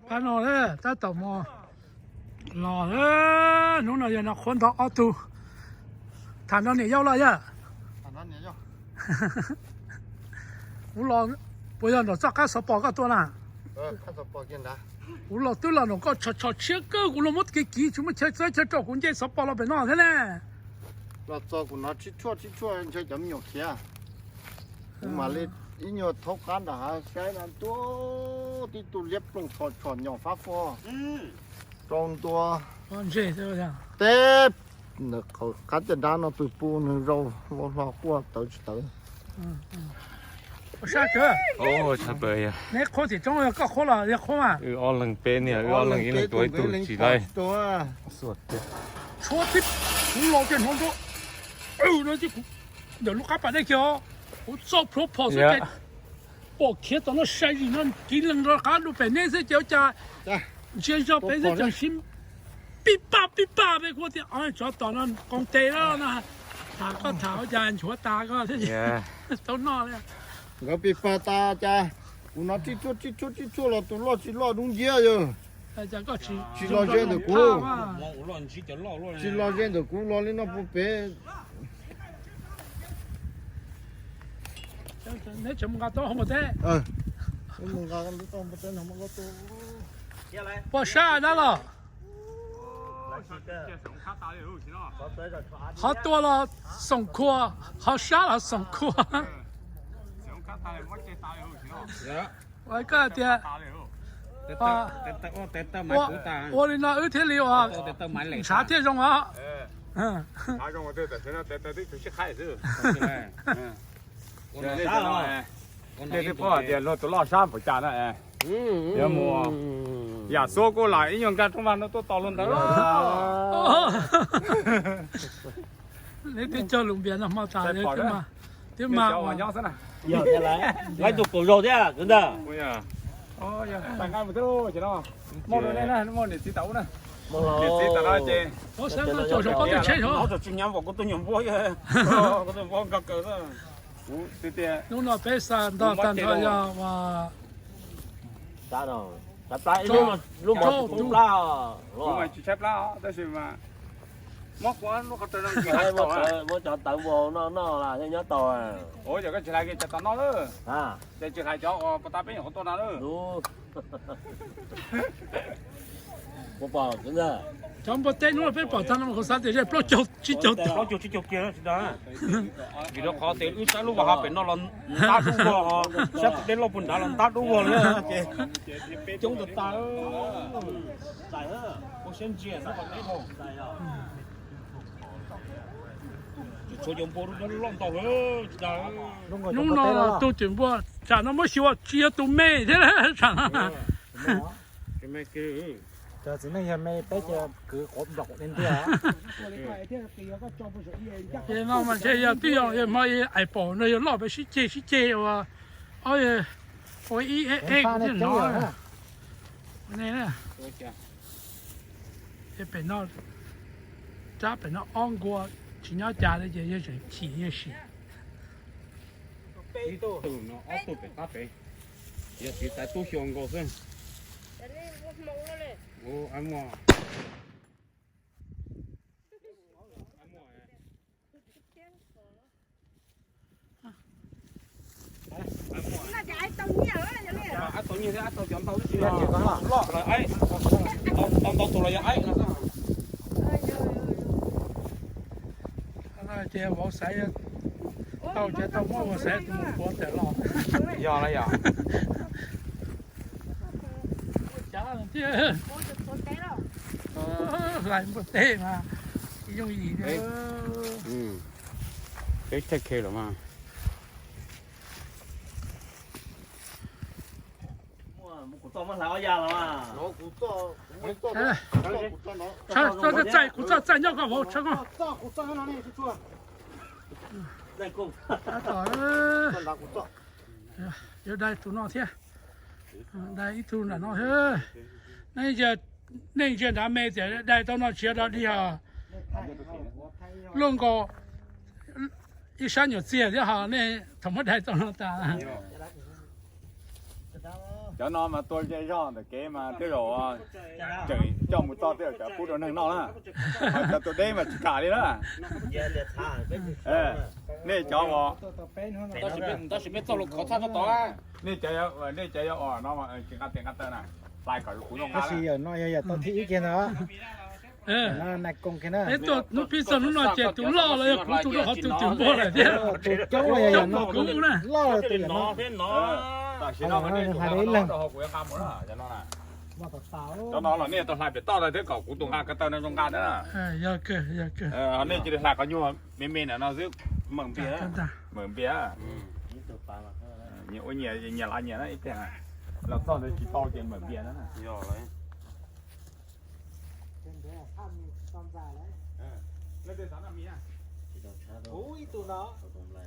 Qab no tab tom mus los, hnub no yog no qhuav ntog ob tug. Tham nrog niam yau los yog? Kuv los, puas yog nram txoj qab xov pos koj tua na? Kuv los twb los nram koj tshos tshos tshiab kawg, kuv los muab kev kiv tsis muaj chaw txawb chaw rau kuv nce xov pos los pem no thiab ne. Los txog kuv hnov tsib tshuaj tsib tshuaj ntshe cov me nyuam khiav. Kuv mam li ib nyuag thaub qab nram hav saib na, ntuj, tib tug liab ploog tshos tshos nyom fab fo rau ntua teb. Qab caj dab no pw pw nws zaus hlo hlo quaj tawv tsis tawv. Neb qhuab tim roob, koj qhuab los yog qhuab mas? Wb ob leeg peb niag, wb ob leeg ib leeg tua ib tug tsis laib. Tshuab tib, kuv los ces hnov nrov, no ces kuv ntawm lub qab pas dej kiag os, kuv txoj plhuav phom xwb ces pom khiav tom no sai zim no kiv lees rov qab dua pem neb xwb ces ua cas ntsia zog pem xwb tseem sib pib paj pib paj peb kuv tias tsov tom no qoos tes lawm no. Tham koj tham ua cas nchuav tas koj thiab ces tau noj li. Nkawd pib paj tas cas kuv hnov tsib tshuaj tsib tshuaj tsib tshuaj los tus loj tsis loj dub nciab yog tsis los ze ntawm kuv, tsis los ze ntawm kuv los li no puag pem. Neb tseem mus nqa tau hauv npua teb. Puas sab dab los? Qhov tua los xoom khua, qhov sab los xoom khua. Koj tias ua li no wb thiaj li ua ntshav thiaj zoo os. Nej twb paub hais tias luag tus loj sab npaum cas na. Yuav mus yam xuab kuj lam ib nyuag nkag rooj vag no tuaj tos luag ntawd. Neb twb cog lus npias no hmo tas twb mas laib tus kaum zaug thiab ntag. Muaj niam txiv tam ub na, niam txiv tam no ces tsis nyob npaum kuv tus nyuam npua, kuv tus npua nkag kaws. Hnub no peb xa ntog tag nrho yog muab cov tawv npua no noj noj las thiaj nyob tau. Ua cas koj tsis hlais kiag cov tom no lawm? Ces tsis hlais cov uas puas tas peb nyuam qhuav tua no lawm. Cov npua teb hnub no peb pom tag no kuv xav tias ze plaub caug tsib caug, plaub caug tsib caug kiag tsis dag. Vim rau qhov tias wb saib lub vas hav pem no los ntab dub vog, saib deb loj puag nrad los ntab dub vog li ces coob tas tas. Ua siab ntsia xwb qhov teb dhau. Tshuav cov npua loj ntau tsis dag. Hnub no tus twm npua tsam no muab xyuas tsis yog tus me thiab tsam no. Txiv neej yog me peb ces kwv quav nplom ntiag. Ces no mas ntshe yog twb yog hmo ais paum no yog loj peb sib ceg sib ceg ua, ua ib e no. Pem no, rab pem no ob nkua tsis nyob cas li ces yog tseem chim yog sim. Ib tug no ob tug pem qab pem, yog txiv xaiv tub xyuas nkaus xwb. Ab tau nyiaj thiab ab tau cov ntau loj lawm, tau ntau tus los yog aib no. Ces vauv xaiv tau ces tau muab vauv xaiv tus mus puav tawm los. Yog los yog. Hlais npua teb mas yooj yim. Peb take care los mas. Txaij, kuv txaij, txaij nyob koj vauv, txaij koj. Yuav dai tus no thiab. Dai ib tug nram no thiab. Nej ntsia nrad me tias dai tau no tsis yog dog dig os. Luaj nkaus ib sab nyuam txiag thiab ho nej thaum muab dai tau no tas. Cov no mas tua ze zog ntawm kev mas tej zaum tseem coj mus txog tej zaum cov pub rau neeg noj na. Ho cov tua deb mas tsis kam li na. Nej cov, tab sis peb txog lus khov txhaj tod, nej cov, nej cov yuav ua no tsis nqa tes nqa taw na, hlais kom kuv zoo nqa. Tab sis yawm no yog yawm tau thib ib kiag ntag. Nais koos kiag na. Peb tuaj hnub pib txog hnub no ces tus loj los yog kuv, tus rau qhov tus twm npua lawm thiab. Tus coob los yog yawm no, loj tus yawm no. Tam sim no nws hais li leeg. Cov no los nej tau hlais pem toj tau thiab kom kuv tus nqa ko taw no zoo nqa na. Yog kawg, yog kawg. Nej cia li hlais qhov nyuag me me ntawm no xwb, mawm npias, mawm npias. Nyias ua nyias, nyias lav nyias na, ib pliag los txog ntawd tsis tau ces mawm npias na. Tus no, tus no.